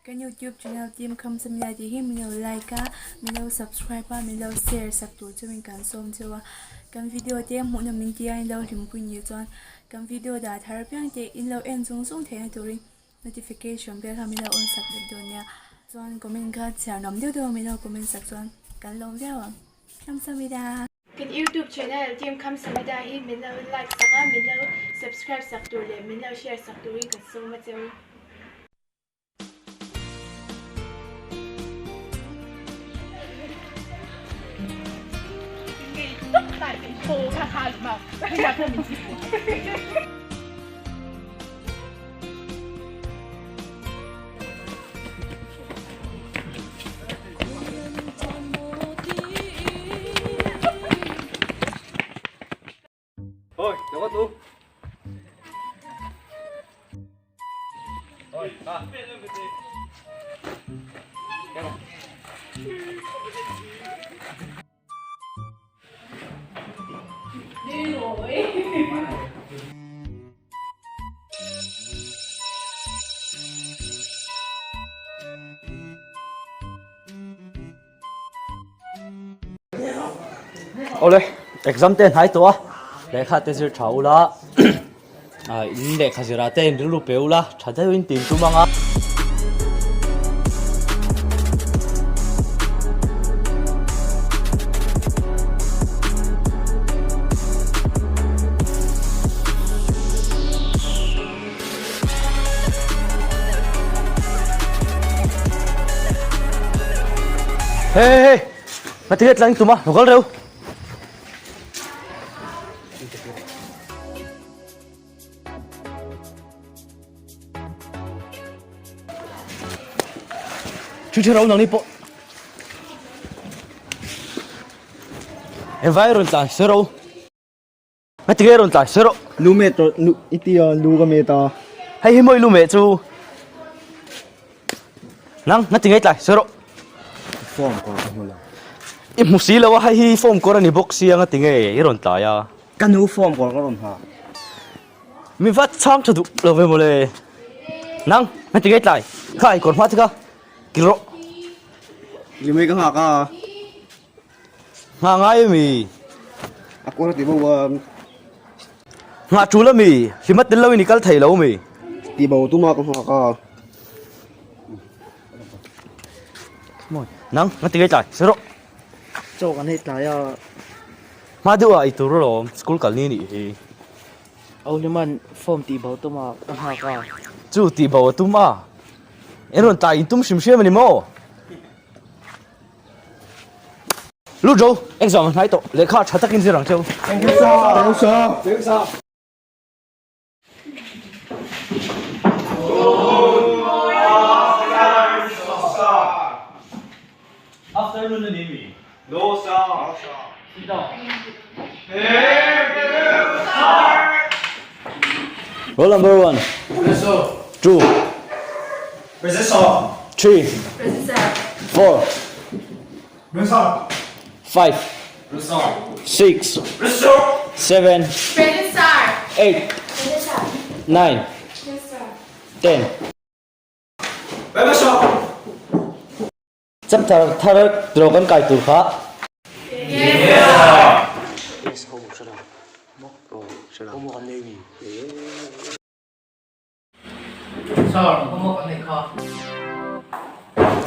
Kan YouTube channel Team Khamsamia tih hi min lo like a, min lo subscribe a, min lo share sak tur chungin kan sawm cheu a. Kan video te hmuhnawm min tia in lo hlimpui nih chuan kan video dah thar apiang te in lo en zung zung theihna turin notification bell kha min lo on sak vek dawn nia. Chuan comment kha chhiar nuam deuh deuh a min lo comment sak chuan kan lawm viau ang. Khamsamida! Kan YouTube channel Team Khamsamida hi min lo like sak a, min lo subscribe sak tur leh min lo share sak turin kan sawm a cheu. Ôi, đâu có tú. Ôi, à. Đi rồi. Awle, exam te hnai tawh a, lehkha te zir tha ula, in lehkha zirah te in rilru pe ula, tha deuhin tin tum ang a. Hey hey hey, ngati nge tlang tum a, lo kal reuh. Thu thu rau nang ni pawh. Engvai rawn tlan se ro. Ngati nge rawn tlan se ro. Lu met rawh nu i tia lu ka met a. Hei hi mawi lu meh chu. Nang ngati nge tlai se rawh. Form kawr ka hmu lo. I hmu si lo a hei hi form kawr a ni bawk sia ngati nge i rawn tlai a. Ka nu form kawr ka rawn ha. Mi va chhang tha duh lo ve mawle. Nang ngati nge tlai kha i kawr hma te kha kil rawh. Limei ka nghak a. Nghah ngai ami? A kawr a ti bo a. Nghah tul ami? Hlim a tel lo in i kal thei lo ami? Ti bo tum a ka nghak a. Nang, nga ti ngei tlai, sawi rawh. Chaw kan hei tlai a. Hma deuh ah i tur alawm, school kal ni nih hi. Auliman form tih bo tum a ka nghak a. Chu tih bo a tum a. En rawn tlai in tum hrim hriam a ni maw? Lut ro, exam a hnai tawh, lehkha tha takin zir ang cheu. Thank you sir. Thank you sir. Afternoon a ni mi? No sir. Sit down. Roll number 1. Yes sir. 2. Present sir. 3. Present sir. 4. Present sir. 5. Present sir. 6. Present sir. 7. Present sir. 8. Present sir. 9. Yes sir. 10. Present sir. Chapter thar draw kan kai tur kha.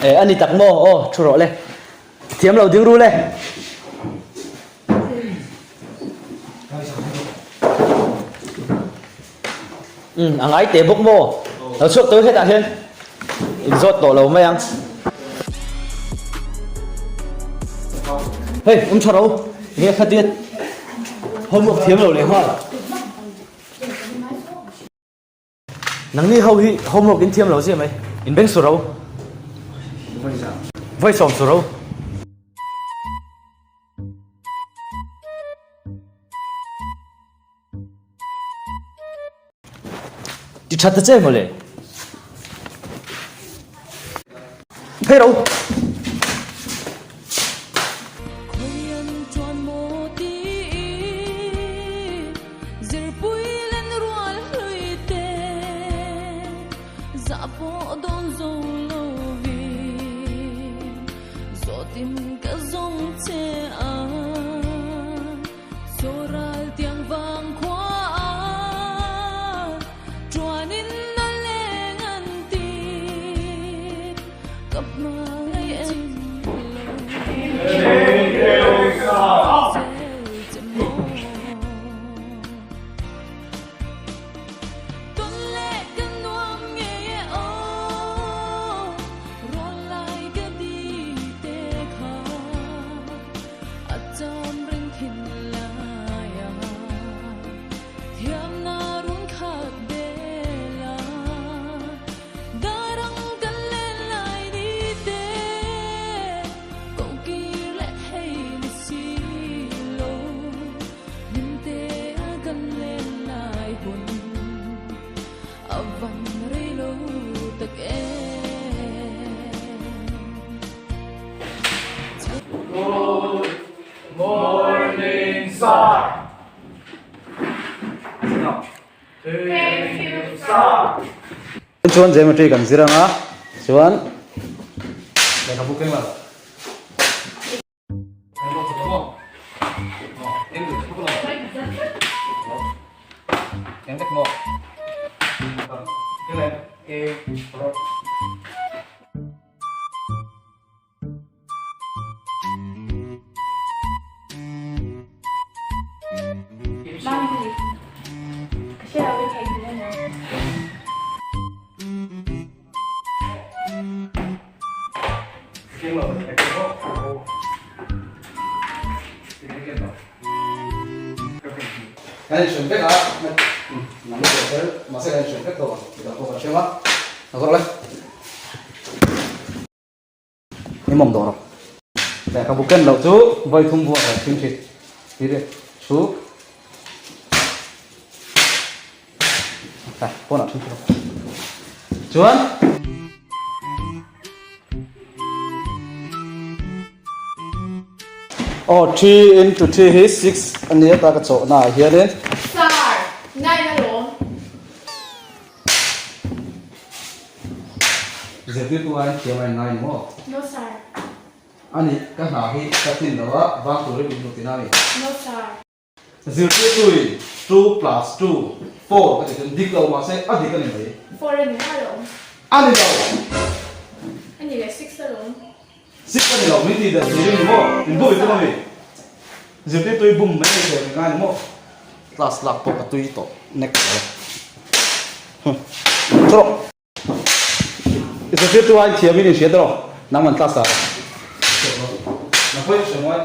E ani tak maw aw thu rawh le thiam lo ding ru le. Um a ngai teh bawk maw lo chhuak tawh hetah hian in zawt tawh lo mai ang. Hei um tha ro nge khatia homework thiam lo leh nghal. Nangni ho hi homework in thiam lo zia mai. In beng su ro. Vawi sawm su ro. Ti that ta che mawle. Phei ro. Chuan geometry kan zir anga chuan lehkhabu keng lo. Kan inhriam vek a, nang pawh kher mahse kan inhriam vek tawh ang midang pawh kan hriam a, a zawrh le. Ni mawng dawh rawh. Lehkhabu ken loh chu vawi thum vuak leh thin thin ti ri chu a pawnah thin thin chuan Aw 3 into 3 hi 6 a nia ta ka chawhna ah hianin. Sir, 9 alawm. Zirtirtu aiin thiam a inngai ni maw? No sir. Ani, ka hna hi ka tlin lo a, vang turin min hmu tina a ni. No sir. Zirtirtuin 2 plus 2, 4 ka ti chuan dik lo mahse a dik a ni mai. 4 a ni a lawm. A ni lo. A ni leh 6 a lawm. 6 a ni lo, min tih dan thei ring ni maw? Min bum i tum a mi? Zirtirtui bum mai mai thei a ngai ni maw? Class lak pawh ka tui tawh nek lo. Chu rawh. I zirtirtu ai thiam in inhria tawh nangman class ah. Nang pawhin hria mawi.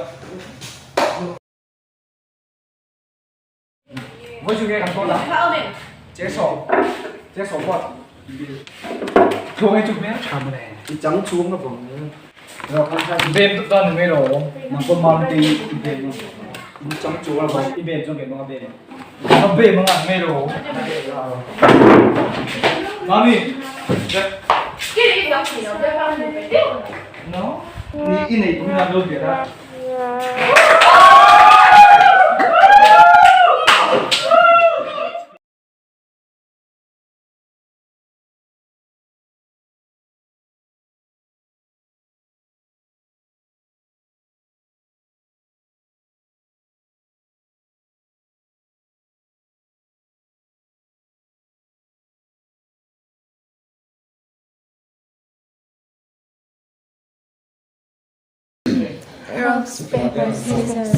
Rocks, paper, scissors.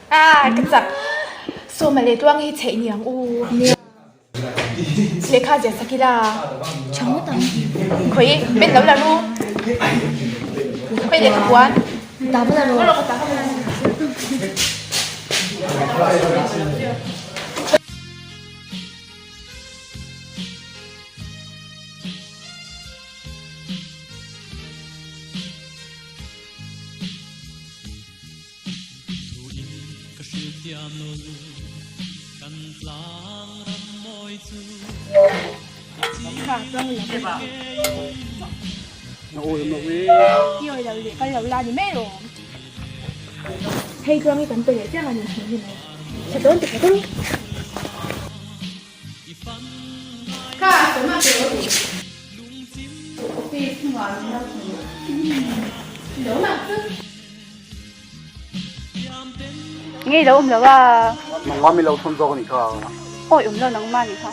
Ah, ka chak. Sawma leh tluang hi chheih ni ang u. Nia. Lehkha zia sak ila. Tha ngawt ang. Khawi, pen lo la ru. Khawi lehkha puan. Ta va la ru. Ta va la ru. Hei tluang hi kan pe leh chiang a ni tha dawn ti khat a ni. Ka sawm a pe lo. Office hnungah min lo hmu. Ngei lo awm lo a. Nangmah mi lo thawn zawk a nih kha. Awi awm lo nangmah nih kha.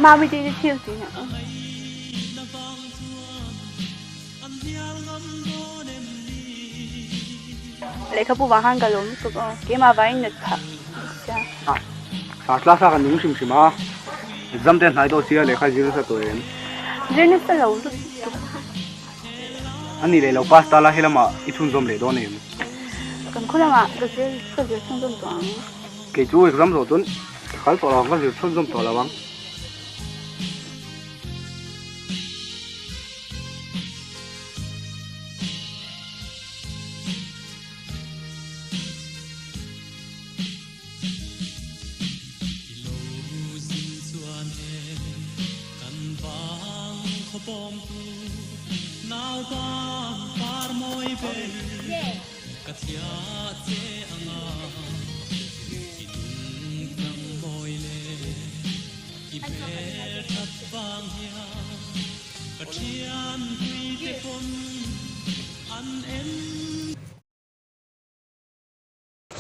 Mami te hi thil ti na. Lehkhabu vang khan ka lawm lutuk aw. Keimah vangin nat phah sia. A class a kan nung hrim hrim a. Exam te a hnai tawh sia lehkha zir nasa tawh em? Zir nasa lo lutuk. A nih leh lo pass ta la helamah i chhunzawm leh dawn em? Kan khaw lamah ka zir ka zir chhunzawm tawh ang. Kei chu exam zawh chuan ka kal tawh lo ang ka zir chhunzawm tawh lo ang.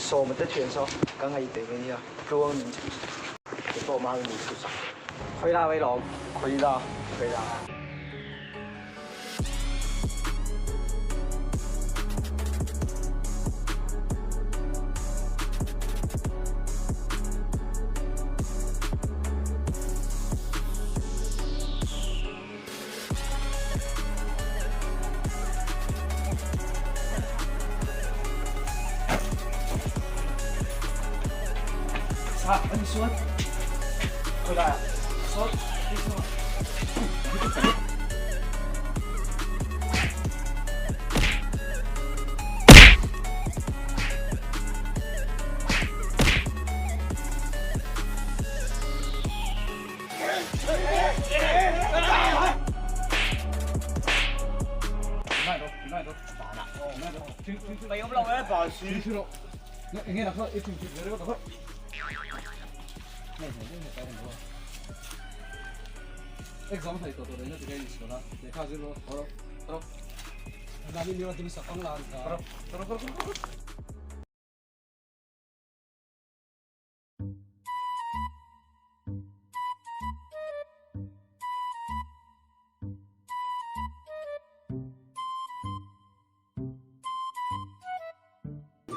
Sawma te thian saw ka ngaih teh mai nia tluang min te pawh mahal min thu sak. Khawi la mai lawm, khawi la, khawi la.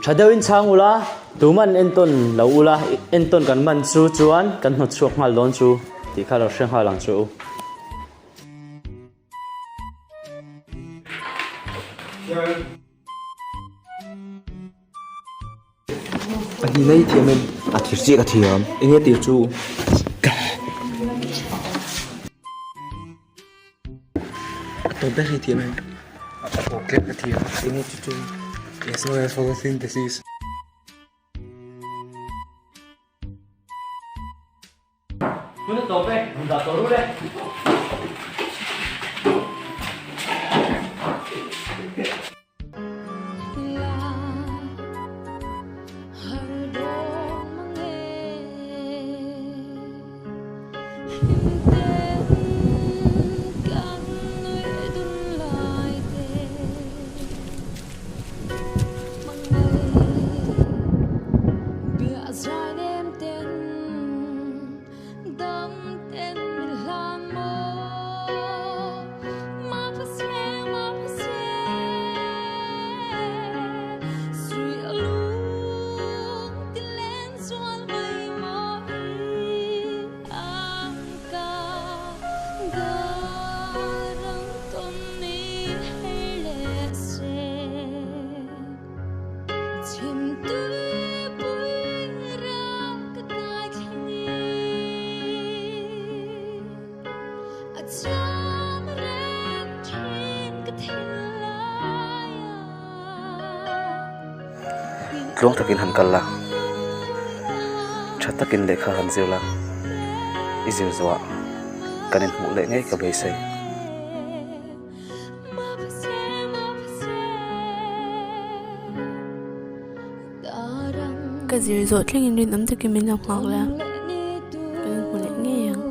Tha deuhin chhang ula, tuman entawn lo ula, entawn kan man chu chuan kan hnawt chhuak nghal dawn chu tih kha lo hre nghal ang che u. Pahnih i thiam em? A thir chiah ka thiam. Enge tir chu? A tawp ber hi i thiam em? A tawp tlem ka thiam. Enge chu chu? It's known as photosynthesis. Hun a tawp e, hun dah tawh rul e. Tluang takin han kal la, tha takin lehkha han zir la, i zir zawhah kan inhmuh leh ngei ka beisei. Ka zir zawh thlengin rinawm takin min lo nghak la, kan inhmu leh ngei ang.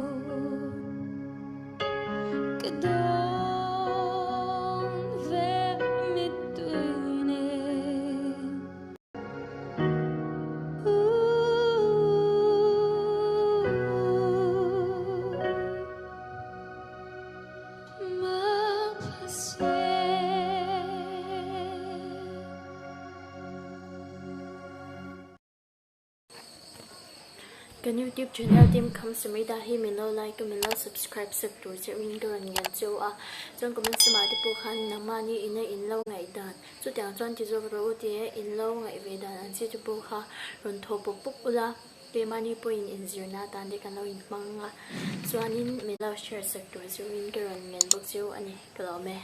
Kan YouTube channel Team Kham Samida hi min lo like a min lo subscribe sak tur che in ka rawn ngen cheu a, chuan comment lamah te pawh khan nangmahni ina in lo ngaihdan chutiang chuan ti zawk rawh u tia in lo ngaih ve dan ang chi te pawh kha rawn thaw pawp pawp ula, keimahni pawhin inzirna atan te kan lo inhmang a, chuanin min lo share sak tur cheu in ka rawn ngen bawk cheu a ni ka lawm e.